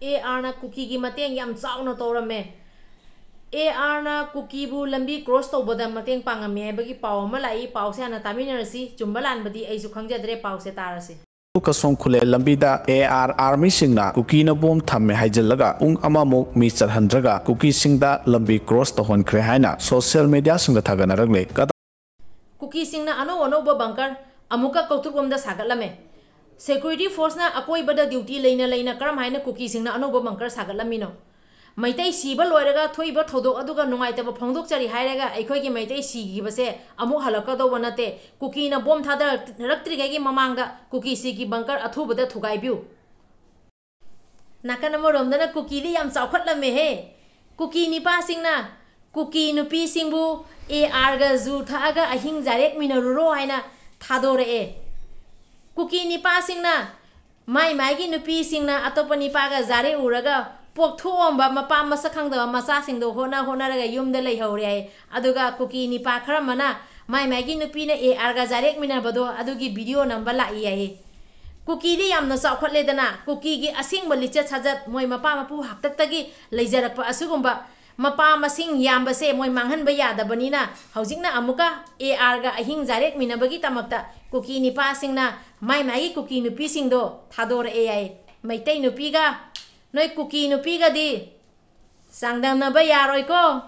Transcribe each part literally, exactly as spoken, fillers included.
ꯑꯦ ꯑꯥꯔꯅ ꯀꯨꯀꯤꯒꯤ ꯃꯇꯦꯡ ꯌꯥꯝ ꯆꯥꯎꯅ ꯇꯧꯔꯝꯃꯦ꯫ ꯑꯦ ꯑꯥꯔꯅ ꯀꯨꯀꯤꯕꯨ ꯂꯝꯕꯤ ꯀ꯭ꯔꯣꯁ ꯇꯧꯕꯗ ꯃꯇꯦꯡ ꯄꯥꯡꯉꯝꯃꯤ ꯍꯥꯏꯕꯒꯤ ꯄꯥꯎ ꯑꯃ ꯂꯥꯛꯏ꯫ ꯄꯥꯎꯁꯦ ꯍꯥꯟꯅ ꯇꯥꯃꯤꯟꯅꯔꯁꯤ꯫ ꯆꯨꯝꯕ ꯂꯥꯟꯕꯗꯤ ꯑꯩꯁꯨ ꯈꯪꯖꯗ꯭ꯔꯦ꯫ ꯄꯥꯎꯁꯦ ꯇꯥꯔꯁꯤ꯫ ꯀꯁꯣꯡ ꯈꯨꯂꯦ ꯂꯝꯕꯤꯗ ꯑꯦ ꯑꯥꯔ ꯑꯥꯔꯃꯤꯁꯤꯡꯅ ꯀꯨꯀꯤꯅ ꯕꯣꯝ ꯊꯝꯃꯦ ꯍꯥꯏꯖꯤꯜꯂꯒ ꯄꯨꯡ ꯑꯃꯃꯨꯛ ꯃꯤ ꯆꯠꯍꯟꯗ꯭ꯔꯒ ꯀꯨꯀꯤꯁꯤꯡꯗ ꯂꯝꯕꯤ ꯀ꯭ꯔꯣꯁ ꯇꯧꯍꯟꯈ꯭ꯔꯦ ꯍꯥꯏꯅ ꯁꯣꯁꯤꯌꯦꯜ ꯃꯦꯗꯤꯌꯥꯁꯤꯡꯗ ꯊꯥꯒꯠꯅꯔꯛꯂꯦ꯫ ꯀꯨꯀꯤꯁꯤꯡꯅ ꯑꯅꯧ ꯑꯅꯧꯕ ꯕꯪꯀꯔ ꯑꯃꯨꯛꯀ ꯀꯧꯇ꯭ꯔꯨꯛꯂꯣꯝꯗ ꯁꯥꯒꯠꯂꯝꯃꯦ꯫ ꯁꯦꯀ꯭ꯌꯨꯔꯤꯇꯤ ꯐꯣꯔꯁꯅ ꯑꯀꯣꯏꯕꯗ ꯗ꯭ꯌꯨꯇꯤ ꯂꯩꯅ ꯂꯩꯅ ꯀꯔꯝ ꯍꯥꯏꯅ ꯀꯨꯀꯤꯁꯤꯡꯅ ꯑꯅꯧꯕ ꯕꯪꯀꯔ ꯁꯥꯒꯠꯂꯝꯃꯤꯅꯣ? ꯃꯩꯇꯩ ꯁꯤꯕ ꯂꯣꯏꯔꯒ ꯊꯣꯛꯏꯕ ꯊꯧꯗꯣꯛ ꯑꯗꯨꯒ ꯅꯨꯡꯉꯥꯏꯇꯕ ꯐꯣꯡꯗꯣꯛꯆꯔꯤ ꯍꯥꯏꯔꯒ ꯑꯩꯈꯣꯏꯒꯤ ꯃꯩꯇꯩ ꯁꯤꯈꯤꯕꯁꯦ ꯑꯃꯨꯛ ꯍꯜꯂꯛꯀꯗꯧꯕ ꯅꯠꯇꯦ꯫ ꯀꯨꯀꯤꯅ ꯕꯣꯝ ꯊꯥꯗꯔꯛꯇ꯭ꯔꯤꯉꯩꯒꯤ ꯃꯃꯥꯡꯗ ꯀꯨꯀꯤꯁꯤꯒꯤ ꯕꯪꯀꯔ ꯑꯊꯨꯕꯗ ꯊꯨꯒꯥꯏꯕꯤꯌꯨ꯫ ꯅꯥꯀꯟ ꯑꯃꯔꯣꯝꯗꯅ ꯀꯨꯀꯤꯗꯤ ꯌꯥꯝ ꯆꯥꯎꯈꯠꯂꯝꯃꯦꯍꯦ꯫ ꯀꯨꯀꯤ ꯅꯤꯄꯥꯁꯤꯡꯅ ꯀꯨꯀꯤ ꯅꯨꯄꯤꯁꯤꯡꯕꯨ ꯑꯦ ꯑꯥꯔꯒ ꯖꯨ ꯊꯛꯑꯒ ꯑꯍꯤꯡ ꯖꯥꯔꯦꯛꯃꯤꯟꯅꯔꯨꯔꯣ ꯍꯥꯏꯅ ꯊꯥꯗꯣꯔꯛꯑꯦ꯫ ꯀꯨꯀꯤ ꯅꯤꯄꯥꯁꯤꯡꯅ ꯃꯥꯏ ꯃꯥꯏꯒꯤ ꯅꯨꯄꯤꯁꯤꯡꯅ ꯑꯇꯣꯞꯄ ꯅꯤꯄꯥꯒ ꯖꯥꯔꯦꯛꯎꯔꯒ ꯄꯣꯛꯊꯣꯛꯑꯝꯕ ꯃꯄꯥ ꯃꯁꯛ ꯈꯪꯗꯕ ꯃꯆꯥꯁꯤꯡꯗꯣ ꯍꯣꯠꯅ ꯍꯣꯠꯅꯔꯒ ꯌꯨꯝꯗ ꯂꯩꯍꯧꯔꯦ ꯍꯥꯏ꯫ ꯑꯗꯨꯒ ꯀꯨꯀꯤ ꯅꯤꯄꯥ ꯈꯔ ꯑꯃꯅ ꯃꯥꯏ ꯃꯥꯏꯒꯤ ꯅꯨꯄꯤꯅ ꯑꯦ ꯑꯥꯔꯒ ꯖꯥꯔꯦꯛꯃꯤꯟꯅꯕꯗꯣ ꯑꯗꯨꯒꯤ ꯚꯤꯗꯤꯑꯣ ꯅꯝꯕ ꯂꯥꯛꯏ ꯍꯥꯏꯌꯦ꯫ ꯀꯨꯀꯤꯗꯤ ꯌꯥꯝꯅ ꯆꯥꯎꯈꯠꯂꯦꯗꯅ, ꯀꯨꯀꯤꯒꯤ ꯑꯁꯦꯡꯕ ꯂꯤꯆꯠ ꯁꯥꯖꯠ ꯃꯣꯏ ꯃꯄꯥ ꯃꯄꯨ ꯍꯥꯛꯇꯛꯇꯒꯤ ꯂꯩꯖꯔꯛꯄ ꯑꯁꯤꯒꯨꯝꯕ ꯃꯄꯥ ꯃꯁꯤꯡ ꯌꯥꯝꯕꯁꯦ ꯃꯣꯏ ꯃꯥꯡꯍꯟꯕ ꯌꯥꯗꯕꯅꯤꯅ ꯍꯧꯖꯤꯛꯅ ꯑꯃꯨꯛꯀ ꯑꯦ ꯑꯥꯔꯒ ꯑꯍꯤꯡ ꯖꯥꯔꯦꯛꯃꯤꯟꯅꯕꯒꯤꯗꯃꯛꯇ ꯀꯨꯀꯤ ꯅꯤꯄꯥꯁꯤꯡꯅ ꯃꯥꯏ ꯃꯥꯏꯒꯤ ꯀꯨꯀꯤ ꯅꯨꯄꯤꯁꯤꯡꯗꯣ ꯊꯥꯗꯣꯔꯛꯑꯦ ꯍꯥꯏ꯫ ꯃꯩꯇꯩ ꯅꯨꯄꯤꯒ ꯅꯣꯏ ꯀꯨꯀꯤ ꯅꯨꯄꯤꯒꯗꯤ ꯆꯥꯡꯗꯝꯅꯕ ꯌꯥꯔꯣꯏꯀꯣ꯫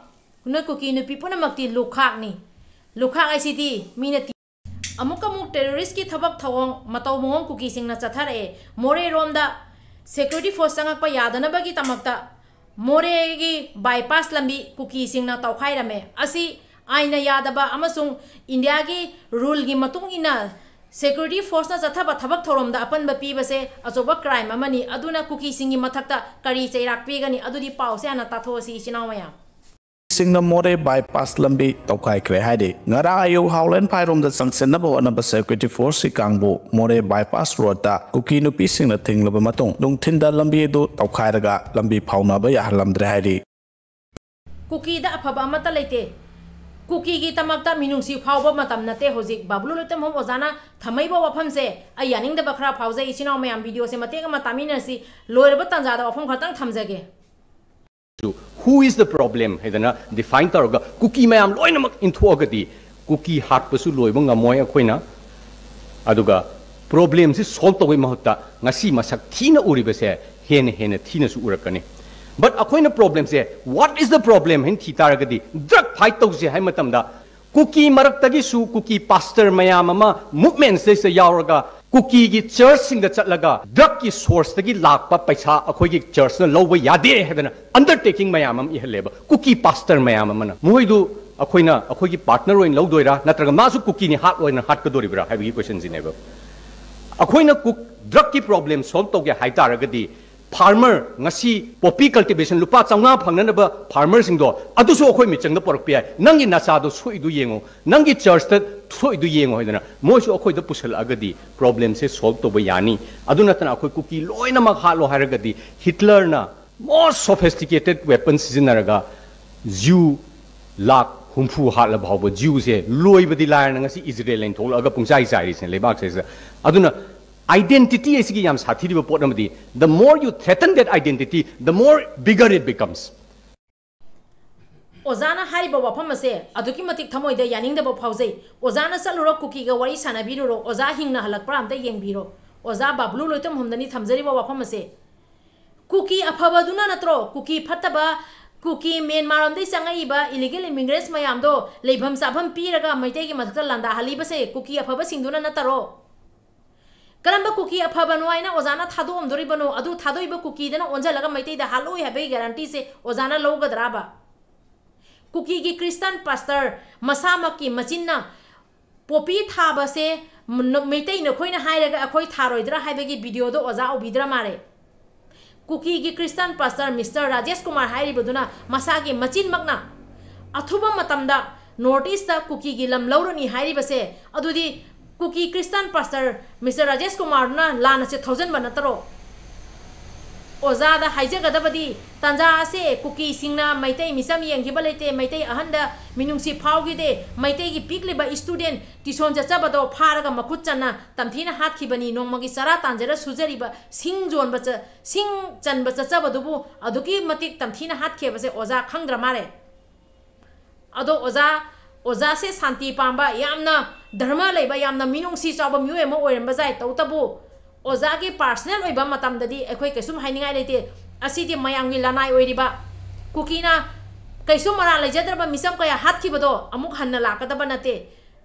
ꯅꯣꯏ ꯀꯨꯀꯤ ꯅꯨꯄꯤ ꯄꯨꯝꯅꯃꯛꯇꯤ ꯂꯨꯈꯥꯛꯅꯤ꯫ ꯂꯨꯈꯥꯛ ꯍꯥꯏꯁꯤꯗꯤ ꯃꯤꯅ ꯇꯤ-, ꯑꯃꯨꯛ ꯑꯃꯨꯛ ꯇꯦꯔꯣꯔꯤꯁꯀꯤ ꯊꯕꯛ ꯊꯧꯑꯣꯡ ꯃꯇꯧ ꯃꯑꯣꯡ ꯀꯨꯀꯤꯁꯤꯡꯅ ꯆꯠꯊꯔꯛꯑꯦ꯫ ꯃꯣꯔꯦꯔꯣꯝꯗ ꯁꯦꯀ꯭ꯌꯨꯔꯤꯇꯤ ꯐꯣꯔꯁ ꯆꯪꯉꯛꯄ ꯌꯥꯗꯅꯕꯒꯤꯗꯃꯛꯇ ꯃꯣꯔꯦꯒꯤ ꯕꯥꯏꯄꯥꯁ ꯂꯝꯕꯤ ꯀꯨꯀꯤꯁꯤꯡꯅ ꯇꯧꯈꯥꯏꯔꯝꯃꯦ꯫ ꯑꯁꯤ ꯑꯥꯏꯟꯅ ꯌꯥꯗꯕ ꯑꯃꯁꯨꯡ ꯏꯟꯗꯤꯌꯥꯒꯤ ꯔꯨꯜꯒꯤ ꯃꯇꯨꯡ ꯏꯟꯅ ꯁꯦꯀ꯭ꯌꯨꯔꯤꯇꯤ ꯐꯣꯔꯁꯅ ꯆꯠꯊꯕ ꯊꯕꯛ ꯊꯧꯔꯝꯗ ꯑꯄꯟꯕ ꯄꯤꯕꯁꯦ ꯑꯆꯧꯕ ꯀ꯭ꯔꯥꯏꯝ ꯑꯃꯅꯤ꯫ ꯑꯗꯨꯅ ꯀꯨꯀꯤꯁꯤꯡꯒꯤ ꯃꯊꯛꯇ ꯀꯔꯤ ꯆꯩꯔꯥꯛ ꯄꯤꯒꯅꯤ? ꯑꯗꯨꯗꯤ ꯄꯥꯎꯁꯦ ꯍꯥꯟꯅ ꯇꯥꯊꯣꯛꯑꯁꯤ, ꯏꯆꯤꯟ ꯏꯅꯥꯎ ꯃꯌꯥꯝ꯫ ꯁꯤꯡꯅ ꯃꯣꯔꯦ ꯕꯥꯏꯄꯥꯁ ꯂꯝꯕꯤ ꯇꯧꯈꯥꯏꯈ꯭ꯔꯦ ꯍꯥꯏꯔꯤ꯫ ꯉꯔꯥꯡ ꯑꯌꯨꯛ ꯍꯥꯎꯂꯦꯟ ꯐꯥꯏꯔꯣꯝꯗ ꯆꯪꯁꯤꯟꯅꯕ ꯍꯣꯠꯅꯕ ꯁꯦꯀ꯭ꯌꯨꯔꯤꯇꯤ ꯐꯣꯔꯁꯀꯤ ꯀꯥꯡꯕꯨ ꯃꯣꯔꯦ ꯕꯥꯏꯄꯥꯁ ꯔꯣꯗꯇ ꯀꯨꯀꯤ ꯅꯨꯄꯤꯁꯤꯡꯅ ꯊꯤꯡꯂꯕ ꯃꯇꯨꯡ ꯅꯨꯡꯊꯤꯟꯗ ꯂꯝꯕꯤ ꯑꯗꯨ ꯇꯧꯈꯥꯏꯔꯒ ꯂꯝꯕꯤ ꯐꯥꯎꯅꯕ ꯌꯥꯍꯜꯂꯝꯗ꯭ꯔꯦ ꯍꯥꯏꯔꯤ꯫ ꯀꯨꯀꯤꯗ ꯑꯐꯕ ꯑꯃꯠꯇ ꯂꯩꯇꯦ꯫ ꯀꯨꯀꯤꯒꯤꯗꯃꯛꯇ ꯃꯤꯅꯨꯡꯁꯤ ꯐꯥꯎꯕ ꯃꯇꯝ ꯅꯠꯇꯦ ꯍꯧꯖꯤꯛ꯫ ꯕꯥꯕꯨꯂꯣꯟ ꯂꯣꯏꯇꯝꯍꯣꯝ ꯑꯣꯖꯥꯅ ꯊꯝꯃꯛꯏꯕ ꯋꯥꯐꯝꯁꯦ ꯑꯩ ꯌꯥꯅꯤꯡꯗꯕ ꯈꯔ ꯐꯥꯎꯖꯩ꯫ ꯏꯆꯤꯟ ꯏꯅꯥꯎ ꯃꯌꯥꯝ, ꯚꯤꯗꯤꯑꯣꯁꯦ ꯃꯇꯦꯛ ꯑꯃ ꯇꯥꯃꯤꯟꯅꯁꯤ꯫ ꯂꯣꯏꯔꯕ ꯇꯥꯟꯖꯥꯗ ꯋꯥꯐꯝ ꯈꯛꯇꯪ ꯊꯝꯖꯒꯦ꯫ Who is the problem ꯍꯥꯏꯗꯅ define ꯇꯧꯔꯒ ꯀꯨꯀꯤ ꯃꯌꯥꯝ ꯂꯣꯏꯅꯃꯛ ꯏꯟꯊꯣꯛꯑꯒꯗꯤ ꯀꯨꯀꯤ ꯍꯥꯠꯄꯁꯨ ꯂꯣꯏꯕ ꯉꯝꯃꯣꯏ ꯑꯩꯈꯣꯏꯅ꯫ ꯑꯗꯨꯒ problemꯁꯤ solve ꯇꯧꯕꯩ ꯃꯍꯨꯠꯇ ꯉꯁꯤ ꯃꯁꯛ ꯊꯤꯅ ꯎꯔꯤꯕꯁꯦ ꯍꯦꯟꯅ ꯍꯦꯟꯅ ꯊꯤꯅꯁꯨ ꯎꯔꯛꯀꯅꯤ꯫ But ꯑꯩꯈꯣꯏꯅ problemꯁꯦ what is the problem ꯍꯥꯏꯅ ꯊꯤ ꯇꯥꯔꯒꯗꯤ, drug fight ꯇꯧꯁꯦ ꯍꯥꯏ ꯃꯇꯝꯗ ꯀꯨꯀꯤ ꯃꯔꯛꯇꯒꯤꯁꯨ ꯀꯨꯀꯤ pastor ꯃꯌꯥꯝ ꯑꯃ movementꯁꯤꯗꯩꯁꯤꯗ ꯌꯥꯎꯔꯒ ꯀꯨꯀꯤꯒꯤ churchꯁꯤꯡꯗ ꯆꯠꯂꯒ drugꯀꯤ sourceꯇꯒꯤ ꯂꯥꯛꯄ ꯄꯩꯁꯥ ꯑꯩꯈꯣꯏꯒꯤ churchꯅ ꯂꯧꯕ ꯌꯥꯗꯦ ꯍꯥꯏꯗꯅ undertaking ꯃꯌꯥꯝ ꯑꯃ ꯏꯍꯜꯂꯦꯕ ꯀꯨꯀꯤ pastor ꯃꯌꯥꯝ ꯑꯃꯅ꯫ ꯃꯈꯣꯏꯗꯨ ꯑꯩꯈꯣꯏꯅ ꯑꯩꯈꯣꯏꯒꯤ partner ꯑꯣꯏꯅ ꯂꯧꯗꯣꯏꯔꯥ ꯅꯠꯇ꯭ꯔꯒ ꯃꯥꯁꯨ ꯀꯨꯀꯤꯅꯤ ꯍꯥꯠ ꯑꯣꯏꯅ ꯍꯥꯠꯀꯗꯣꯔꯤꯕ꯭ꯔꯥ ꯍꯥꯏꯕꯒꯤ questionꯁꯤꯅꯦꯕ꯫ ꯑꯩꯈꯣꯏꯅ ꯀꯨꯛ drugꯀꯤ problem solve ꯇꯧꯒꯦ ꯍꯥꯏ ꯇꯥꯔꯒꯗꯤ farmer ꯉꯁꯤ poppy cultivation ꯂꯨꯄꯥ ꯆꯥꯝꯃꯉꯥ ꯐꯪꯅꯅꯕ farmerꯁꯤꯡꯗꯣ ꯑꯗꯨꯁꯨ ꯑꯩꯈꯣꯏ ꯃꯤꯆꯪꯗ ꯄꯨꯔꯛꯄ ꯌꯥꯏ꯫ ꯅꯪꯒꯤ ꯅꯆꯥꯗꯣ ꯁꯣꯛꯏꯗꯨ ꯌꯦꯡꯉꯣ, ꯅꯪꯒꯤ churchꯇ ꯁꯣꯛꯏꯗꯨ ꯌꯦꯡꯉꯣ ꯍꯥꯏꯗꯅ ꯃꯣꯏꯁꯨ ꯑꯩꯈꯣꯏꯗ ꯄꯨꯁꯜꯂꯛꯑꯒꯗꯤ problemꯁꯦ solve ꯇꯧꯕ ꯌꯥꯅꯤ꯫ ꯑꯗꯨ ꯅꯠꯇꯅ ꯑꯩꯈꯣꯏ ꯀꯨꯀꯤ ꯂꯣꯏꯅꯃꯛ ꯍꯥꯠꯂꯣ ꯍꯥꯏꯔꯒꯗꯤ Hitlerꯅ most sophisticated weapon ꯁꯤꯖꯤꯟꯅꯔꯒ Jew ꯂꯥꯈ ꯍꯨꯝꯐꯨ ꯍꯥꯠꯂ ꯐꯥꯎꯕ Jewꯁꯦ ꯂꯣꯏꯕꯗꯤ ꯂꯥꯏꯔꯅ ꯉꯁꯤ Israelꯅ ꯊꯣꯛꯂꯛꯑꯒ ꯄꯨꯡꯆꯥꯏ ꯆꯥꯏꯔꯤꯁꯤꯅꯦ ꯂꯩꯕꯥꯛꯁꯤꯗ꯫ ꯑꯗꯨꯅ identity ꯑꯁꯤꯒꯤ ꯌꯥꯝ ꯁꯥꯊꯤꯔꯤꯕ ꯄꯣꯠ ꯑꯃꯗꯤ the more you threaten that identity, the more bigger it becomes. ꯑꯣꯖꯥꯅ ꯍꯥꯏꯔꯤꯕ ꯋꯥꯐꯝ ꯑꯁꯦ ꯑꯗꯨꯛꯀꯤ ꯃꯇꯤꯛ ꯊꯃꯣꯏꯗ ꯌꯥꯅꯤꯡꯗꯕ ꯐꯥꯎꯖꯩ꯫ ꯑꯣꯖꯥꯅ ꯆꯠꯂꯨꯔꯣ, ꯀꯨꯀꯤꯒ ꯋꯥꯔꯤ ꯁꯥꯟꯅꯕꯤꯔꯨꯔꯣ, ꯑꯣꯖꯥ ꯍꯤꯡꯅ ꯍꯜꯂꯛꯄ꯭ꯔꯥ ꯑꯝꯇ ꯌꯦꯡꯕꯤꯔꯣ꯫ ꯑꯣꯖꯥ ꯕꯥꯕꯨꯂꯨ ꯂꯣꯏꯇꯝꯍꯣꯝꯗꯅꯤ ꯊꯝꯖꯔꯤꯕ ꯋꯥꯐꯝ ꯑꯁꯦ꯫ ꯀꯨꯀꯤ ꯑꯐꯕꯗꯨꯅ ꯅꯠꯇ꯭ꯔꯣ ꯀꯨꯀꯤ ꯐꯠꯇꯕ, ꯀꯨꯀꯤ ꯃ꯭ꯌꯥꯟꯃꯥꯔ ꯂꯣꯝꯗꯒꯤ ꯆꯪꯉꯛꯏꯕ illegal immigrants ꯃꯌꯥꯝꯗꯣ ꯂꯩꯐꯝ ꯆꯥꯐꯝ ꯄꯤꯔꯒ ꯃꯩꯇꯩꯒꯤ ꯃꯊꯛꯇ ꯂꯥꯟꯗꯥꯍꯜꯂꯤꯕꯁꯦ ꯀꯨꯀꯤ ꯑꯐꯕꯁꯤꯡꯗꯨꯅ ꯅꯠꯇꯔꯣ? ꯀꯔꯝꯕ ꯀꯨꯀꯤ ꯑꯐꯕꯅꯣ ꯍꯥꯏꯅ ꯑꯣꯖꯥꯅ ꯊꯥꯗꯣꯛꯑꯝꯗꯣꯔꯤꯕꯅꯣ? ꯑꯗꯨ ꯊꯥꯗꯣꯛꯏꯕ ꯀꯨꯀꯤꯗꯅ ꯑꯣꯟꯁꯤꯜꯂꯒ ꯃꯩꯇꯩꯗ ꯍꯥꯠꯂꯣꯏ ꯍꯥꯏꯕꯒꯤ guaranteeꯁꯦ ꯑꯣꯖꯥꯅ ꯂꯧꯒꯗ꯭ꯔꯥꯕ? ꯀꯨꯀꯤꯒꯤ Christian pastor ꯃꯁꯥꯃꯛꯀꯤ ꯃꯆꯤꯟꯅ poppy ꯊꯥꯕꯁꯦ ꯃꯩꯇꯩ ꯅꯈꯣꯏꯅ ꯍꯥꯏꯔꯒ ꯑꯩꯈꯣꯏ ꯊꯥꯔꯣꯏꯗ꯭ꯔꯥ ꯍꯥꯏꯕꯒꯤ videoꯗꯣ ꯑꯣꯖꯥ ꯎꯕꯤꯗ꯭ꯔ ꯃꯥꯜꯂꯦ꯫ ꯀꯨꯀꯤꯒꯤ Christian pastor Mister Rajesh Kumar ꯍꯥꯏꯔꯤꯕꯗꯨꯅ ꯃꯁꯥꯒꯤ ꯃꯆꯤꯟꯃꯛꯅ ꯑꯊꯨꯕ ꯃꯇꯝꯗ North Eastꯇ ꯀꯨꯀꯤꯒꯤ ꯂꯝ ꯂꯧꯔꯅꯤ ꯍꯥꯏꯔꯤꯕꯁꯦ, ꯑꯗꯨꯗꯤ ꯀꯨꯀꯤ Christian pastor Mister ꯔꯥꯖꯦꯁ ꯀꯨꯃꯥꯔꯗꯨꯅ ꯂꯥꯟ ꯑꯁꯦ ꯊꯧꯖꯤꯟꯕ ꯅꯠꯇꯔꯣ? ꯑꯣꯖꯥꯗ ꯍꯥꯏꯖꯒꯗꯕꯗꯤ, ꯇꯥꯟꯖꯥ ꯑꯁꯦ ꯀꯨꯀꯤꯁꯤꯡꯅ ꯃꯩꯇꯩ ꯃꯤꯆꯝ ꯌꯦꯡꯈꯤꯕ ꯂꯩꯇꯦ, ꯃꯩꯇꯩ ꯑꯍꯟꯗ ꯃꯤꯅꯨꯡꯁꯤ ꯐꯥꯎꯈꯤꯗꯦ, ꯃꯩꯇꯩꯒꯤ ꯄꯤꯛꯂꯤꯕ student tuition ꯆꯠꯆꯕꯗꯣ ꯐꯥꯔꯒ ꯃꯈꯨꯠ ꯆꯟꯅ ꯇꯝꯊꯤꯅ ꯍꯥꯠꯈꯤꯕꯅꯤ꯫ ꯅꯣꯡꯃꯒꯤ ꯆꯔꯥ ꯇꯥꯟꯖꯔ ꯁꯨꯖꯔꯤꯕ ꯁꯤꯡ ꯌꯣꯟꯕ ꯆ-, ꯁꯤꯡ ꯆꯟꯕ ꯆꯠꯆꯕꯗꯨꯕꯨ ꯑꯗꯨꯛꯀꯤ ꯃꯇꯤꯛ ꯇꯝꯊꯤꯅ ꯍꯥꯠꯈꯤꯕꯁꯦ ꯑꯣꯖꯥ ꯈꯪꯗ꯭ꯔ ꯃꯥꯜꯂꯦ꯫ ꯑꯗꯣ ꯑꯣꯖꯥ, ꯑꯣꯖꯥꯁꯦ ꯁꯥꯟꯇꯤ ꯄꯥꯝꯕ, ꯌꯥꯝꯅ ꯙꯔꯃ ꯂꯩꯕ, ꯌꯥꯝꯅ ꯃꯤꯅꯨꯡꯁꯤ ꯆꯥꯎꯕ ꯃꯤꯑꯣꯏ ꯑꯃ ꯑꯣꯏꯔꯝꯕ ꯌꯥꯏ꯫ ꯇꯧꯕꯇꯕꯨ ꯑꯣꯖꯥꯒꯤ personal ꯑꯣꯏꯕ ꯃꯇꯝꯗꯗꯤ ꯑꯩꯈꯣꯏ ꯀꯩꯁꯨꯝ ꯍꯥꯏꯅꯤꯡꯉꯥꯏ ꯂꯩꯇꯦ꯫ ꯑꯁꯤꯗꯤ ꯃꯌꯥꯝꯒꯤ ꯂꯅꯥꯏ ꯑꯣꯏꯔꯤꯕ, ꯀꯨꯀꯤꯅ ꯀꯩꯁꯨ ꯃꯔꯥꯜ ꯂꯩꯖꯗ꯭ꯔꯕ ꯃꯤꯆꯝ ꯀꯌꯥ ꯍꯥꯠꯈꯤꯕꯗꯣ ꯑꯃꯨꯛ ꯍꯟꯅ ꯂꯥꯛꯀꯗꯕ ꯅꯠꯇꯦ꯫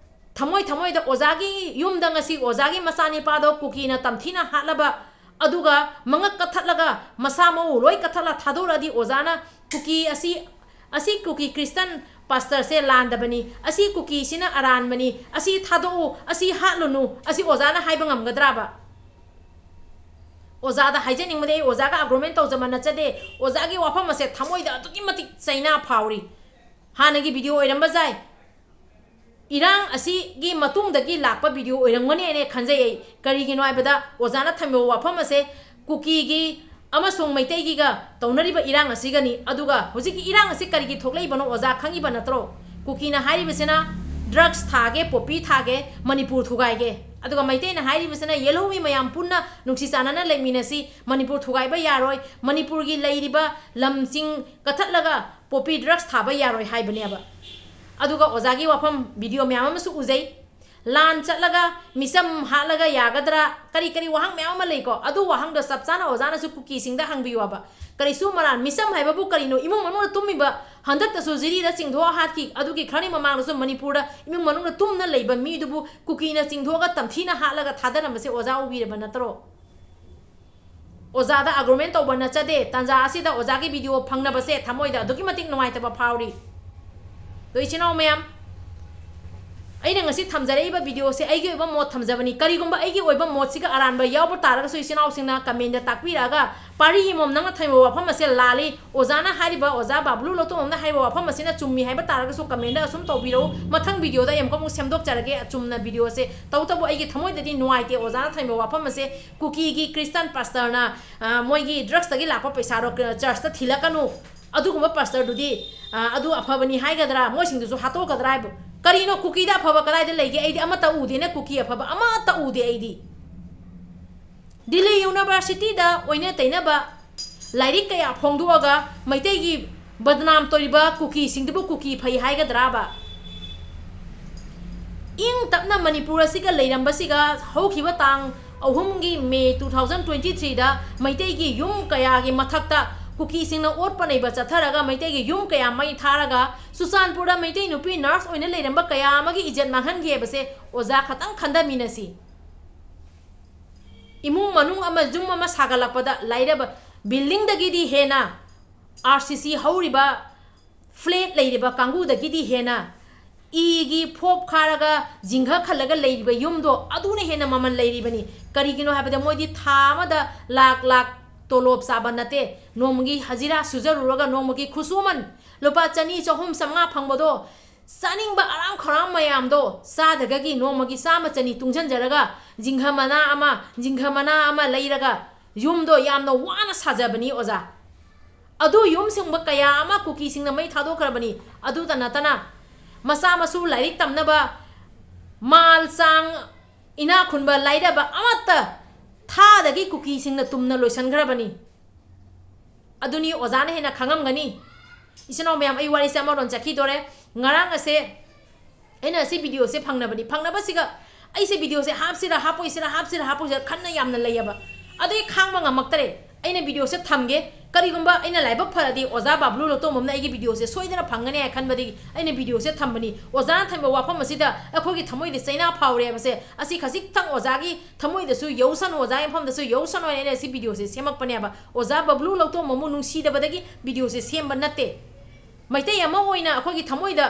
ꯊꯃꯣꯏ ꯊꯃꯣꯏꯗ ꯑꯣꯖꯥꯒꯤ ꯌꯨꯝꯗ ꯉꯁꯤ ꯑꯣꯖꯥꯒꯤ ꯃꯆꯥꯅꯤꯄꯥꯗꯣ ꯀꯨꯀꯤꯅ ꯇꯝꯊꯤꯅ ꯍꯥꯠꯂꯕ, ꯑꯗꯨꯒ ꯃꯉꯛ ꯀꯊꯠꯂꯒ ꯃꯁꯥ ꯃꯎ ꯂꯣꯏ ꯀꯊꯠꯂ ꯊꯥꯗꯣꯔꯛꯑꯗꯤ ꯑꯣꯖꯥꯅ ꯀꯨꯀꯤ ꯑꯁꯤ, ꯑꯁꯤ ꯀꯨꯀꯤ Christian pastorꯁꯦ ꯂꯥꯟꯗꯕꯅꯤ, ꯑꯁꯤ ꯀꯨꯀꯤꯁꯤꯅ ꯑꯔꯥꯟꯕꯅꯤ, ꯑꯁꯤ ꯊꯥꯗꯣꯛꯎ, ꯑꯁꯤ ꯍꯥꯠꯂꯨꯅꯨ, ꯑꯁꯤ ꯑꯣꯖꯥꯅ ꯍꯥꯏꯕ ꯉꯝꯒꯗ꯭ꯔꯥꯕ? ꯑꯣꯖꯥꯗ ꯍꯥꯏꯖꯅꯤꯡꯕꯗꯤ, ꯑꯩ ꯑꯣꯖꯥꯒ argument ꯇꯧꯖꯕ ꯅꯠꯆꯗꯦ꯫ ꯑꯣꯖꯥꯒꯤ ꯋꯥꯐꯝ ꯑꯁꯦ ꯊꯃꯣꯏꯗ ꯑꯗꯨꯛꯀꯤ ꯃꯇꯤꯛ ꯆꯩꯅꯥ ꯐꯥꯎꯔꯤ꯫ ꯍꯥꯟꯅꯒꯤ video ꯑꯣꯏꯔꯝꯕ ꯌꯥꯏ, ꯏꯔꯥꯡ ꯑꯁꯤꯒꯤ ꯃꯇꯨꯡꯗꯒꯤ ꯂꯥꯛꯄ video ꯑꯣꯏꯔꯝꯒꯅꯤ ꯍꯥꯏꯅ ꯈꯟꯖꯩ ꯑꯩ꯫ ꯀꯔꯤꯒꯤꯅꯣ ꯍꯥꯏꯕꯗ, ꯑꯣꯖꯥꯅ ꯊꯝꯃꯤꯕ ꯋꯥꯐꯝ ꯑꯁꯦ ꯀꯨꯀꯤꯒꯤ ꯑꯃꯁꯨꯡ ꯃꯩꯇꯩꯒꯤꯒ ꯇꯧꯅꯔꯤꯕ ꯏꯔꯥꯡ ꯑꯁꯤꯒꯅꯤ꯫ ꯑꯗꯨꯒ ꯍꯧꯖꯤꯛꯀꯤ ꯏꯔꯥꯡ ꯑꯁꯤ ꯀꯔꯤꯒꯤ ꯊꯣꯛꯂꯛꯏꯕꯅꯣ ꯑꯣꯖꯥ ꯈꯪꯉꯤꯕ ꯅꯠꯇ꯭ꯔꯣ? ꯀꯨꯀꯤꯅ ꯍꯥꯏꯔꯤꯕꯁꯤꯅ drugs ꯊꯥꯒꯦ, poppy ꯊꯥꯒꯦ, ꯃꯅꯤꯄꯨꯔ ꯊꯨꯒꯥꯏꯒꯦ꯫ ꯑꯗꯨꯒ ꯃꯩꯇꯩꯅ ꯍꯥꯏꯔꯤꯕꯁꯤꯅ ꯌꯦꯜꯍꯧꯃꯤ ꯃꯌꯥꯝ ꯄꯨꯟꯅ ꯅꯨꯡꯁꯤ ꯆꯥꯟꯅꯅ ꯂꯩꯃꯤꯟꯅꯁꯤ, ꯃꯅꯤꯄꯨꯔ ꯊꯨꯒꯥꯏꯕ ꯌꯥꯔꯣꯏ, ꯃꯅꯤꯄꯨꯔꯒꯤ ꯂꯩꯔꯤꯕ ꯂꯝꯁꯤꯡ ꯀꯠꯊꯠꯂꯒ poppy drugs ꯊꯥꯕ ꯌꯥꯔꯣꯏ ꯍꯥꯏꯕꯅꯦꯕ꯫ ꯑꯗꯨꯒ ꯑꯣꯖꯥꯒꯤ ꯋꯥꯐꯝ video ꯃꯌꯥꯝ ꯑꯃꯁꯨ ꯎꯖꯩ꯫ ꯂꯥꯟ ꯆꯠꯂꯒ ꯃꯤꯆꯝ ꯍꯥꯠꯂꯒ ꯌꯥꯒꯗ꯭ꯔꯥ? ꯀꯔꯤ ꯀꯔꯤ ꯋꯥꯍꯪ ꯃꯌꯥꯝ ꯑꯃ ꯂꯩꯀꯣ꯫ ꯑꯗꯨ ꯋꯥꯍꯪꯗꯣ ꯆꯞ ꯆꯥꯅ ꯑꯣꯖꯥꯅꯁꯨ ꯀꯨꯀꯤꯁꯤꯡꯗ ꯍꯪꯕꯤꯌꯣꯕ꯫ ꯀꯔꯤꯁꯨ ꯃꯔꯥꯟ, ꯃꯤꯆꯝ ꯍꯥꯏꯕꯕꯨ ꯀꯔꯤꯅꯣ? ꯏꯃꯨꯡ ꯃꯅꯨꯡꯗ ꯇꯨꯝꯃꯤꯕ, ꯍꯟꯗꯛꯇꯁꯨ ꯖꯤꯔꯤꯗ ꯆꯤꯡꯊꯣꯛꯑ ꯍꯥꯠꯈꯤ, ꯑꯗꯨꯒꯤ ꯈꯔꯅꯤ ꯃꯃꯥꯡꯗꯁꯨ ꯃꯅꯤꯄꯨꯔꯗ ꯏꯃꯨꯡ ꯃꯅꯨꯡꯗ ꯇꯨꯝꯅ ꯂꯩꯕ ꯃꯤꯗꯨꯕꯨ ꯀꯨꯀꯤꯅ ꯆꯤꯡꯊꯣꯛꯑꯒ ꯇꯝꯊꯤꯅ ꯍꯥꯠꯂꯒ ꯊꯥꯗꯔꯝꯕꯁꯦ ꯑꯣꯖꯥ ꯎꯕꯤꯔꯕ ꯅꯠꯇ꯭ꯔꯣ? ꯑꯣꯖꯥꯗ argument ꯇꯧꯕ ꯅꯠꯆꯗꯦ꯫ ꯇꯥꯟꯖꯥ ꯑꯁꯤꯗ ꯑꯣꯖꯥꯒꯤ video ꯐꯪꯅꯕꯁꯦ ꯊꯃꯣꯏꯗ ꯑꯗꯨꯛꯀꯤ ꯃꯇꯤꯛ ꯅꯨꯡꯉꯥꯏꯇꯕ ꯐꯥꯎꯔꯤ꯫ ꯑꯗꯣ ꯏꯆꯤꯟ ꯏꯅꯥꯎ ꯃꯌꯥꯝ, ꯑꯩꯅ ꯉꯁꯤ ꯊꯝꯖꯔꯛꯏꯕ videoꯁꯦ ꯑꯩꯒꯤ ꯑꯣꯏꯕ ꯃꯣꯠ ꯊꯝꯖꯕꯅꯤ꯫ ꯀꯔꯤꯒꯨꯝꯕ ꯑꯩꯒꯤ ꯑꯣꯏꯕ ꯃꯣꯠꯁꯤꯒ ꯑꯔꯥꯟꯕ ꯌꯥꯎꯕ ꯇꯥꯔꯒꯁꯨ ꯏꯆꯤꯟ ꯏꯅꯥꯎꯁꯤꯡꯅ commentꯗ ꯇꯥꯛꯄꯤꯔꯛꯑꯒ, "ꯄꯥꯔꯤ ꯏꯃꯣꯝ, ꯅꯪꯅ ꯊꯝꯃꯤꯕ ꯋꯥꯐꯝ ꯑꯁꯦ ꯂꯥꯜꯂꯤ, ꯑꯣꯖꯥꯅ ꯍꯥꯏꯔꯤꯕ, ꯑꯣꯖꯥ ꯕꯥꯕꯂꯨ ꯂꯧꯇꯣꯡꯕꯝꯅ ꯍꯥꯏꯔꯤꯕ ꯋꯥꯐꯝ ꯑꯁꯤꯅ ꯆꯨꯝꯃꯤ" ꯍꯥꯏꯕ ꯇꯥꯔꯒꯁꯨ commentꯗ ꯑꯁꯨꯝ ꯇꯧꯕꯤꯔꯛꯎ꯫ ꯃꯊꯪ videoꯗ ꯑꯩ ꯑꯃꯨꯛꯀ ꯑꯃꯨꯛ ꯁꯦꯝꯗꯣꯛꯆꯔꯒꯦ ꯑꯆꯨꯝꯅ videoꯁꯦ꯫ ꯇꯧꯕꯇꯕꯨ ꯑꯩꯒꯤ ꯊꯃꯣꯏꯗꯗꯤ ꯅꯨꯡꯉꯥꯏꯇꯦ ꯑꯣꯖꯥꯅ ꯊꯝꯃꯤꯕ ꯋꯥꯐꯝ ꯑꯁꯦ꯫ ꯀꯨꯀꯤꯒꯤ Christian pastorꯅ, ꯑ, ꯃꯣꯏꯒꯤ drugsꯇꯒꯤ ꯂꯥꯛꯄ ꯄꯩꯁꯥꯗꯣ churchꯇ ꯊꯤꯜꯂꯛꯀꯅꯨ, ꯑꯗꯨꯒꯨꯝꯕ pastorꯗꯨꯗꯤ, ꯑ, ꯑꯗꯨ ꯑꯐꯕꯅꯤ ꯍꯥꯏꯒꯗ꯭ꯔꯥ, ꯃꯣꯏꯁꯤꯡꯗꯨꯁꯨ ꯍꯥꯠꯇꯣꯛꯀꯗ꯭ꯔꯥ ꯍꯥꯏꯕ? ꯀꯔꯤꯅꯣ ꯀꯨꯀꯤꯗ ꯑꯐꯕ ꯀꯗꯥꯏꯗ ꯂꯩꯒꯦ? ꯑꯩꯗꯤ ꯑꯃꯠꯇ ꯎꯗꯦꯅꯦ, ꯀꯨꯀꯤ ꯑꯐꯕ ꯑꯃꯠꯇ ꯎꯗꯦ ꯑꯩꯗꯤ꯫ ꯗꯤꯜꯂꯤ universityꯗ ꯑꯣꯏꯅ ꯇꯩꯅꯕ ꯂꯥꯏꯔꯤꯛ ꯀꯌꯥ ꯐꯣꯡꯗꯣꯛꯑꯒ ꯃꯩꯇꯩꯒꯤ ꯕꯗꯅꯥꯝ ꯇꯧꯔꯤꯕ ꯀꯨꯀꯤꯁꯤꯡꯗꯨꯕꯨ ꯀꯨꯀꯤ ꯐꯩ ꯍꯥꯏꯒꯗ꯭ꯔꯥꯕ? ꯏꯪ ꯇꯞꯅ ꯃꯅꯤꯄꯨꯔ ꯑꯁꯤꯒ ꯂꯩꯔꯝꯕꯁꯤꯒ ꯍꯧꯈꯤꯕ ꯇꯥꯡ ꯑꯍꯨꯝꯒꯤ May two thousand twenty threeꯗ ꯃꯩꯇꯩꯒꯤ ꯌꯨꯝ ꯀꯌꯥꯒꯤ ꯃꯊꯛꯇ ꯀꯨꯀꯤꯁꯤꯡꯅ ꯑꯣꯠꯄ ꯅꯩꯕ ꯆꯠꯊꯔꯒ ꯃꯩꯇꯩꯒꯤ ꯌꯨꯝ ꯀꯌꯥ ꯃꯩ ꯊꯥꯔꯒ ꯆꯨꯔꯆꯥꯟꯄꯨꯔꯗ ꯃꯩꯇꯩ ꯅꯨꯄꯤ nurse ꯑꯣꯏꯅ ꯂꯩꯔꯝꯕ ꯀꯌꯥ ꯑꯃꯒꯤ ꯏꯖꯠ ꯃꯥꯡꯍꯟꯈꯤ ꯍꯥꯏꯕꯁꯦ ꯑꯣꯖꯥ ꯈꯇꯪ ꯈꯟꯊꯃꯤꯟꯅꯁꯤ꯫ ꯏꯃꯨꯡ ꯃꯅꯨꯡ ꯑꯃ, ꯌꯨꯝ ꯑꯃ ꯁꯥꯒꯠꯂꯛꯄꯗ ꯂꯥꯏꯔꯕ buildingꯗꯒꯤꯗꯤ ꯍꯦꯟꯅ RCC ꯍꯧꯔꯤꯕ flat ꯂꯩꯔꯤꯕ ꯀꯥꯡꯕꯨꯗꯒꯤꯗꯤ ꯍꯦꯟꯅ ꯏꯒꯤ ꯐꯣꯞ ꯈꯥꯔꯒ ꯖꯤꯡꯒ ꯈꯜꯂꯒ ꯂꯩꯔꯤꯕ ꯌꯨꯝꯗꯣ ꯑꯗꯨꯅ ꯍꯦꯟꯅ ꯃꯃꯜ ꯂꯩꯔꯤꯕꯅꯤ꯫ ꯀꯔꯤꯒꯤꯅꯣ ꯍꯥꯏꯕꯗ ꯃꯣꯏꯗꯤ ꯊꯥ ꯑꯃꯗ ꯂꯥꯛ ꯂꯥꯛ ꯇꯣꯂꯣꯞ ꯆꯥꯕ ꯅꯠꯇꯦ꯫ ꯅꯣꯡꯃꯒꯤ ꯍꯖꯤꯔꯥ ꯁꯨꯖꯔꯨꯔꯒ ꯅꯣꯡꯃꯒꯤ ꯈꯨꯠꯁꯨꯃꯟ ꯂꯨꯄꯥ ꯆꯅꯤ, ꯆꯍꯨꯝ, ꯆꯥꯝꯃꯉꯥ ꯐꯪꯕꯗꯣ, ꯆꯥꯅꯤꯡꯕ ꯑꯔꯥꯝ ꯈꯧꯔꯥꯡ ꯃꯌꯥꯝꯗꯣ ꯆꯥꯗꯒꯤ ꯅꯣꯡꯃꯒꯤ ꯆꯥꯝꯃ ꯆꯅꯤ ꯇꯨꯡꯁꯤꯟꯖꯔꯒ ꯖꯤꯡꯒ ꯃꯅꯥ ꯑꯃ, ꯖꯤꯡꯒ ꯃꯅꯥ ꯑꯃ ꯂꯩꯔꯒ ꯌꯨꯝꯗꯣ ꯌꯥꯝꯅ ꯋꯥꯅ ꯁꯥꯖꯕꯅꯤ ꯑꯣꯖꯥ꯫ ꯑꯗꯨ ꯌꯨꯝ ꯁꯤꯡꯕ ꯀꯌꯥ ꯑꯃ ꯀꯨꯀꯤꯁꯤꯡꯅ ꯃꯩ ꯊꯥꯗꯣꯛꯈ꯭ꯔꯕꯅꯤ꯫ ꯑꯗꯨꯇ ꯅꯠꯇꯅ ꯃꯆꯥ ꯃꯁꯨ ꯂꯥꯏꯔꯤꯛ ꯇꯝꯅꯕ ꯃꯥꯜ ꯆꯥꯡ ꯏꯅꯥꯛ ꯈꯨꯟꯕ ꯂꯥꯏꯔꯕ ꯑꯃꯠꯇ ꯊꯥꯗꯒꯤ ꯀꯨꯀꯤꯁꯤꯡꯅ ꯇꯨꯝꯅ ꯂꯣꯏꯁꯤꯟꯈ꯭ꯔꯕꯅꯤ꯫ ꯑꯗꯨꯅꯤ ꯑꯣꯖꯥꯅ ꯍꯦꯟꯅ ꯈꯪꯉꯝꯒꯅꯤ꯫ ꯏꯆꯤꯟ ꯏꯅꯥꯎ ꯃꯌꯥꯝ, ꯑꯩ ꯋꯥꯔꯤꯁꯦ ꯑꯃꯔꯣꯝ ꯆꯠꯈꯤꯗꯣꯔꯦ꯫ ꯉꯔꯥꯡ ꯑꯁꯦ ꯑꯩꯅ ꯑꯁꯤ videoꯁꯦ ꯐꯪꯅꯕꯅꯤ꯫ ꯐꯪꯅꯕꯁꯤꯒ ꯑꯩꯁꯦ videoꯁꯦ ꯍꯥꯞꯁꯤꯔꯥ ꯍꯥꯞꯄꯣꯏꯁꯤꯔꯥ, ꯍꯥꯞꯁꯤꯔꯥ ꯍꯥꯞꯄꯣꯏꯁꯤꯔꯥ ꯈꯟꯅ ꯌꯥꯝꯅ ꯂꯩꯌꯦꯕ꯫ ꯑꯗꯨ ꯑꯩ ꯈꯥꯡꯕ ꯉꯝꯃꯛꯇꯔꯦ꯫ ꯑꯩꯅ videoꯁꯦ ꯊꯝꯒꯦ꯫ ꯀꯔꯤꯒꯨꯝꯕ ꯑꯩꯅ ꯂꯥꯏꯕꯛ ꯐꯔꯗꯤ ꯑꯣꯖꯥ ꯕꯥꯕꯂꯨ ꯂꯧꯇꯣꯡꯕꯝꯅ ꯑꯩꯒꯤ videoꯁꯦ ꯁꯣꯏꯗꯅ ꯐꯪꯒꯅꯤ ꯍꯥꯏ ꯈꯟꯕꯗꯒꯤ ꯑꯩꯅ videoꯁꯦ ꯊꯝꯕꯅꯤ꯫ ꯑꯣꯖꯥꯅ ꯊꯝꯕ ꯋꯥꯐꯝ ꯑꯁꯤꯗ ꯑꯩꯈꯣꯏꯒꯤ ꯊꯃꯣꯏꯗ ꯆꯩꯅꯥ ꯐꯥꯎꯔꯦ ꯍꯥꯏꯕꯁꯦ ꯑꯁꯤ ꯈꯖꯤꯛꯇꯪ ꯑꯣꯖꯥꯒꯤ ꯊꯃꯣꯏꯗꯁꯨ ꯌꯧꯁꯅꯨ, ꯑꯣꯖꯥꯒꯤ ꯃꯐꯝꯗꯁꯨ ꯌꯧꯁꯅꯨ ꯍꯥꯏꯅ ꯑꯩꯅ ꯁꯤ videoꯁꯦ ꯁꯦꯝꯃꯛꯄꯅꯦꯕ꯫ ꯑꯣꯖꯥ ꯕꯥꯕꯂꯨ ꯂꯧꯇꯣꯡꯕꯝꯕꯨ ꯅꯨꯡꯁꯤꯗꯕꯗꯒꯤ videoꯁꯦ ꯁꯦꯝꯕ ꯅꯠꯇꯦ꯫ ꯃꯩꯇꯩ ꯑꯃ ꯑꯣꯏꯅ ꯑꯩꯈꯣꯏꯒꯤ ꯊꯃꯣꯏꯗ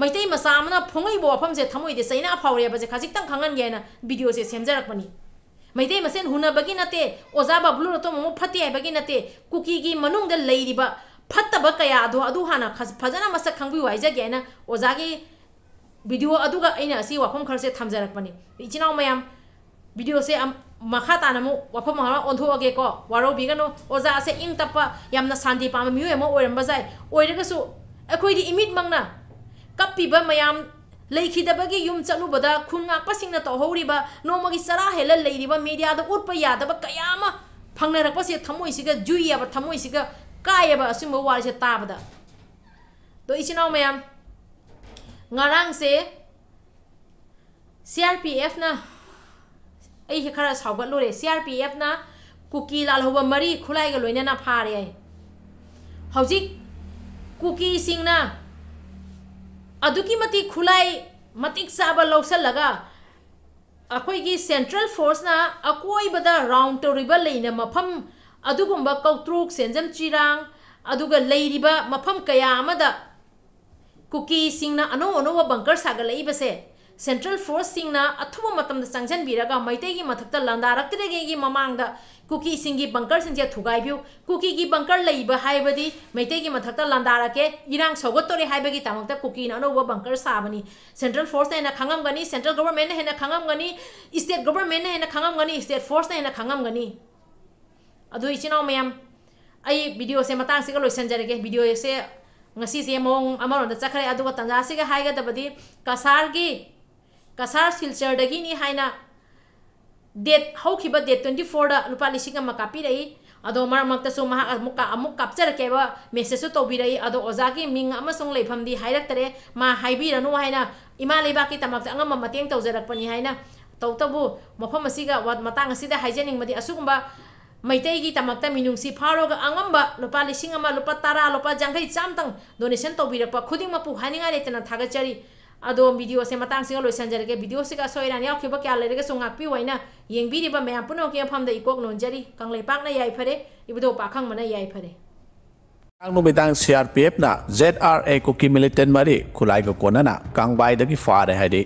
ꯃꯩꯇꯩ ꯃꯆꯥ ꯑꯃꯅ ꯐꯣꯡꯉꯛꯏꯕ ꯋꯥꯐꯝꯁꯦ ꯊꯃꯣꯏꯗ ꯆꯩꯅꯥ ꯐꯥꯎꯔꯦ ꯍꯥꯏꯕꯁꯦ ꯈꯖꯤꯛꯇꯪ ꯈꯪꯍꯟꯒꯦ ꯍꯥꯏꯅ ꯚꯤꯗꯤꯑꯣꯁꯦ ꯁꯦꯝꯖꯔꯛꯄꯅꯤ꯫ ꯃꯩꯇꯩ ꯃꯁꯦꯟ ꯍꯨꯟꯅꯕꯒꯤ ꯅꯠꯇꯦ, ꯑꯣꯖꯥ ꯕꯥꯕꯨꯂꯨ ꯔꯣꯇꯣꯝ ꯑꯃꯨꯛ ꯐꯠꯇꯦ ꯍꯥꯏꯕꯒꯤ ꯅꯠꯇꯦ, ꯀꯨꯀꯤꯒꯤ ꯃꯅꯨꯡꯗ ꯂꯩꯔꯤꯕ ꯐꯠꯇꯕ ꯀꯌꯥ ꯑꯗꯣ ꯑꯗꯨ ꯍꯥꯟꯅ ꯈ-, ꯐꯖꯅ ꯃꯁꯛ ꯈꯪꯕꯤꯌꯨ ꯍꯥꯏꯖꯒꯦ ꯍꯥꯏꯅ ꯑꯣꯖꯥꯒꯤ ꯚꯤꯗꯤꯑꯣ ꯑꯗꯨꯒ ꯑꯩꯅ ꯑꯁꯤ ꯋꯥꯐꯝ ꯈꯔꯁꯦ ꯊꯝꯖꯔꯛꯄꯅꯤ꯫ ꯏꯆꯤꯟ ꯏꯅꯥꯎ ꯃꯌꯥꯝ, ꯚꯤꯗꯤꯑꯣꯁꯦ ꯑꯝ-, ꯃꯈꯥ ꯇꯥꯅ ꯑꯃꯨꯛ ꯋꯥꯐꯝ ꯑꯃ ꯑꯣꯟꯊꯣꯛꯑꯒꯦꯀꯣ, ꯋꯥꯔꯧꯕꯤꯒꯅꯨ꯫ ꯑꯣꯖꯥ ꯑꯁꯦ ꯏꯪ ꯇꯞꯄ, ꯌꯥꯝꯅ ꯁꯥꯟꯇꯤ ꯄꯥꯝꯕ ꯃꯤꯑꯣꯏ ꯑꯃ ꯑꯣꯏꯔꯝꯕ ꯌꯥꯏ, ꯑꯣꯏꯔꯒꯁꯨ ꯑꯩꯈꯣꯏꯗꯤ ꯏꯃꯤꯠꯃꯛꯅ ꯀꯞꯄꯤꯕ ꯃꯌꯥꯝ, ꯂꯩꯈꯤꯗꯕꯒꯤ ꯌꯨꯝ ꯆꯠꯂꯨꯕꯗ ꯈꯨꯟ ꯉꯥꯛꯄꯁꯤꯡꯅ ꯇꯧꯍꯧꯔꯤꯕ, ꯅꯣꯡꯃꯒꯤ ꯆꯔꯥ ꯍꯦꯜꯂ ꯂꯩꯔꯤꯕ, ꯃꯦꯗꯤꯌꯥꯗ ꯎꯠꯄ ꯌꯥꯗꯕ ꯀꯌꯥ ꯑꯃ ꯐꯪꯅꯔꯛꯄꯁꯦ ꯊꯃꯣꯏꯁꯤꯒ ꯖꯨꯏ ꯌꯥꯕ, ꯊꯃꯣꯏꯁꯤꯒ ꯀꯥꯏꯌꯦꯕ ꯑꯁꯤꯒꯨꯝꯕ ꯋꯥꯔꯤꯁꯦ ꯇꯥꯕꯗ꯫ ꯑꯗꯣ ꯏꯆꯤꯟ ꯏꯅꯥꯎ ꯃꯌꯥꯝ, ꯉꯔꯥꯡꯁꯦ ꯁꯤ ꯑꯥꯔ ꯄꯤ ꯑꯦꯐꯅ, ꯑꯩꯁꯦ ꯈꯔ ꯁꯥꯎꯒꯠꯂꯨꯔꯦ, ꯁꯤ ꯑꯥꯔ ꯄꯤ ꯑꯦꯐꯅ ꯀꯨꯀꯤ ꯂꯥꯜꯍꯧꯕ ꯃꯔꯤ ꯈꯨꯠꯂꯥꯏꯒ ꯂꯣꯏꯅꯅ ꯐꯥꯔꯦ ꯍꯥꯏ꯫ ꯍꯧꯖꯤꯛ ꯀꯨꯀꯤꯁꯤꯡꯅ ꯑꯗꯨꯛꯀꯤ ꯃꯇꯤꯛ ꯈꯨꯠꯂꯥꯏ ꯃꯇꯤꯛ ꯆꯥꯕ ꯂꯧꯁꯜꯂꯒ ꯑꯩꯈꯣꯏꯒꯤ ꯁꯦꯟꯇ꯭ꯔꯦꯜ ꯐꯣꯔꯁꯅ ꯑꯀꯣꯏꯕꯗ ꯔꯥꯎꯟ ꯇꯧꯔꯤꯕ ꯂꯩꯅ ꯃꯐꯝ ꯑꯗꯨꯒꯨꯝꯕ ꯀꯧꯇ꯭ꯔꯨꯛ, ꯁꯦꯟꯖꯝ ꯆꯤꯔꯥꯡ, ꯑꯗꯨꯒ ꯂꯩꯔꯤꯕ ꯃꯐꯝ ꯀꯌꯥ ꯑꯃꯗ ꯀꯨꯀꯤꯁꯤꯡꯅ ꯑꯅꯧ ꯑꯅꯧꯕ ꯕꯪꯀꯔ ꯁꯥꯒꯠꯂꯛꯏꯕꯁꯦ ꯁꯦꯟꯇ꯭ꯔꯦꯜ ꯐꯣꯔꯁꯁꯤꯡꯅ ꯑꯊꯨꯕ ꯃꯇꯝꯗ ꯆꯪꯁꯤꯟꯕꯤꯔꯒ ꯃꯩꯇꯩꯒꯤ ꯃꯊꯛꯇ ꯂꯥꯟꯗꯥꯔꯛꯇ꯭ꯔꯤꯉꯩꯒꯤ ꯃꯃꯥꯡꯗ ꯀꯨꯀꯤꯁꯤꯡꯒꯤ ꯕꯪꯀꯔꯁꯤꯡꯁꯦ ꯊꯨꯒꯥꯏꯕꯤꯌꯨ꯫ ꯀꯨꯀꯤꯒꯤ ꯕꯪꯀꯔ ꯂꯩꯕ ꯍꯥꯏꯕꯗꯤ ꯃꯩꯇꯩꯒꯤ ꯃꯊꯛꯇ ꯂꯥꯟꯗꯥꯔꯛꯀꯦ, ꯏꯔꯥꯡ ꯁꯧꯒꯠꯇꯣꯔꯦ ꯍꯥꯏꯕꯒꯤꯗꯃꯛꯇ ꯀꯨꯀꯤꯅ ꯑꯅꯧꯕ ꯕꯪꯀꯔ ꯁꯥꯕꯅꯤ꯫ ꯁꯦꯟꯇ꯭ꯔꯦꯜ ꯐꯣꯔꯁꯅ ꯍꯦꯟꯅ ꯈꯪꯉꯝꯒꯅꯤ, ꯁꯦꯟꯇ꯭ꯔꯦꯜ ꯒꯣꯕꯔꯃꯦꯟꯅ ꯍꯦꯟꯅ ꯈꯪꯉꯝꯒꯅꯤ, ꯏꯁꯇꯦꯠ ꯒꯣꯕꯔꯃꯦꯟꯅ ꯍꯦꯟꯅ ꯈꯪꯉꯝꯒꯅꯤ, ꯏꯁꯇꯦꯠ ꯐꯣꯔꯁꯅ ꯍꯦꯟꯅ ꯈꯪꯉꯝꯒꯅꯤ꯫ ꯑꯗꯨ ꯏꯆꯤꯟ ꯏꯅꯥꯎ ꯃꯌꯥꯝ, ꯑꯩ ꯚꯤꯗꯤꯑꯣꯁꯦ ꯃꯇꯥꯡꯁꯤꯒ ꯂꯣꯏꯁꯤꯟꯖꯔꯒꯦ꯫ ꯚꯤꯗꯤꯑꯣꯁꯦ ꯉꯁꯤꯁꯦ ꯃꯑꯣꯡ ꯑꯃꯔꯣꯝꯗ ꯆꯠꯈ꯭ꯔꯦ, ꯑꯗꯨꯒ ꯇꯥꯟꯖꯥꯁꯤꯒ ꯍꯥꯏꯒꯗꯕꯗꯤ ꯀꯁꯥꯔꯒꯤ, ꯀꯁꯥꯔ ꯁꯤꯜꯆꯔꯗꯒꯤꯅꯤ ꯍꯥꯏꯅ ꯗꯦꯠ, ꯍꯧꯈꯤꯕ ꯗꯦꯠ ꯇ꯭ꯋꯦꯟꯇꯤ ꯐꯣꯔꯗ ꯂꯨꯄꯥ ꯂꯤꯁꯤꯡ ꯑꯃ ꯀꯥꯞꯄꯤꯔꯛꯏ꯫ ꯑꯗꯣ ꯃꯔꯛ ꯃꯔꯛꯇꯁꯨ ꯃꯍꯥꯛ ꯑꯃꯨꯛ ꯀꯥ-, ꯑꯃꯨꯛ ꯀꯥꯞꯆꯔꯛꯀꯦꯕ ꯃꯦꯁꯦꯖꯁꯨ ꯇꯧꯕꯤꯔꯛꯏ꯫ ꯑꯗꯣ ꯑꯣꯖꯥꯒꯤ ꯃꯤꯡ ꯑꯃꯁꯨꯡ ꯂꯩꯐꯝꯗꯤ ꯍꯥꯏꯔꯛꯇꯔꯦ꯫ ꯃꯥ ꯍꯥꯏꯕꯤꯔꯅꯨ ꯍꯥꯏꯅ ꯏꯃꯥ ꯂꯩꯕꯥꯛꯀꯤꯗꯃꯛꯇ ꯑꯉꯝꯕ ꯃꯇꯦꯡ ꯇꯧꯖꯔꯛꯄꯅꯤ ꯍꯥꯏꯅ꯫ ꯇꯧꯕꯇꯕꯨ ꯃꯐꯝ ꯑꯁꯤꯒ ꯋꯥ-, ꯃꯇꯥꯡ ꯑꯁꯤꯗ ꯍꯥꯏꯖꯅꯤꯡꯕꯗꯤ ꯑꯁꯤꯒꯨꯝꯕ ꯃꯩꯇꯩꯒꯤꯗꯃꯛꯇ ꯃꯤꯅꯨꯡꯁꯤ ꯐꯥꯎꯔꯒ ꯑꯉꯝꯕ ꯂꯨꯄꯥ ꯂꯤꯁꯤꯡ ꯑꯃ, ꯂꯨꯄꯥ ꯇꯔꯥ, ꯂꯨꯄꯥ ꯌꯥꯡꯈꯩ, ꯆꯥꯝꯇꯪ ꯗꯣꯅꯦꯁꯟ ꯇꯧꯕꯤꯔꯛꯄ ꯈꯨꯗꯤꯡꯃꯛꯄꯨ ꯍꯥꯏꯅꯤꯡꯉꯥꯏ ꯂꯩꯇꯅ ꯊꯥꯒꯠꯆꯔꯤ꯫ ꯑꯗꯣ ꯚꯤꯗꯤꯑꯣꯁꯦ ꯃꯇꯥꯡꯁꯤꯒ ꯂꯣꯏꯁꯤꯟꯖꯔꯒꯦ꯫ ꯚꯤꯗꯤꯑꯣꯁꯤꯒ ꯑꯁꯣꯏ ꯑꯔꯥꯟ ꯌꯥꯎꯈꯤꯕ ꯀꯌꯥ ꯂꯩꯔꯒꯁꯨ ꯉꯥꯛꯄꯤꯌꯨ ꯍꯥꯏꯅ ꯌꯦꯡꯕꯤꯔꯤꯕ ꯃꯌꯥꯝ ꯄꯨꯝꯅꯃꯛꯀꯤ ꯃꯐꯝꯗ ꯏꯀꯣꯛ ꯅꯣꯟꯖꯔꯤ꯫ ꯀꯪꯂꯩꯄꯥꯛꯅ ꯌꯥꯏꯐꯔꯦ, ꯏꯕꯨꯙꯧ ꯄꯥꯈꯪꯕꯅ ꯌꯥꯏꯐꯔꯦ꯫ ꯉꯔꯥꯡ ꯅꯨꯃꯤꯗꯥꯡ C R P F ꯅ Z R A Kuki militant ꯃꯔꯤ ꯈꯨꯠꯂꯥꯏꯒ ꯀꯣꯟꯅꯅ ꯀꯥꯡꯕꯥꯏꯗꯒꯤ ꯐꯥꯔꯦ ꯍꯥꯏꯔꯤ꯫